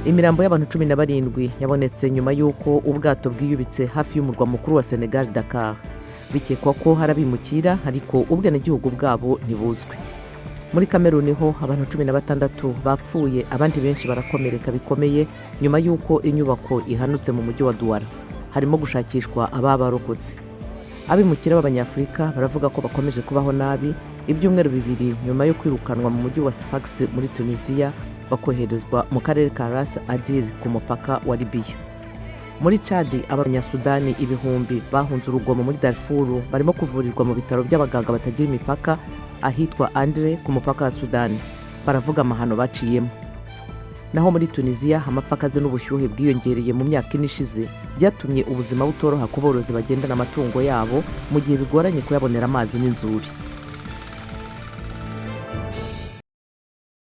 Imirambo y'abantu 17 yabonetse nyuma y'uko ubwato bwiyubitse hafi y'umurwa mukuru wa Senegal, Dakar. Bikekwa ko hari abimukira, ariko ubwenegihugu bwabo ntibuzwi. Muri Kameruni ho abantu 16 bapfuye, abandi benshi barakomereka bikomeye nyuma y'uko inyubako ihanutse mu mujyi wa Douala. Harimo gushakishwa ababarokotse. Abimukira b'Abanyafurika baravuga ko bakomeje kubaho nabi ibyumweru 2 nyuma yo kwirukanwa mu mujyi wa Sfax muri Tunisiya, bakoherezwa mu karere ka Ras Adir ku mupaka wa Libiya. Muri Cadi, Abanyasudani ibihumbi bahunze urugomo muri Darfuru barimo kuvurirwa mu bitaro by'Abaganga Batagira Imipaka ahitwa Andre ku mupaka wa Sudani. Baravuga amahano baciyemo. Naho muri Tunisiya, amapfa akaze n'ubushyuhe bwiyongereye mu myaka 4 ishize byatumye ubuzima butoroha ku borozi bagendana amatungo yabo mu gihe bigoranye kuyabonera amazi n'inzuri.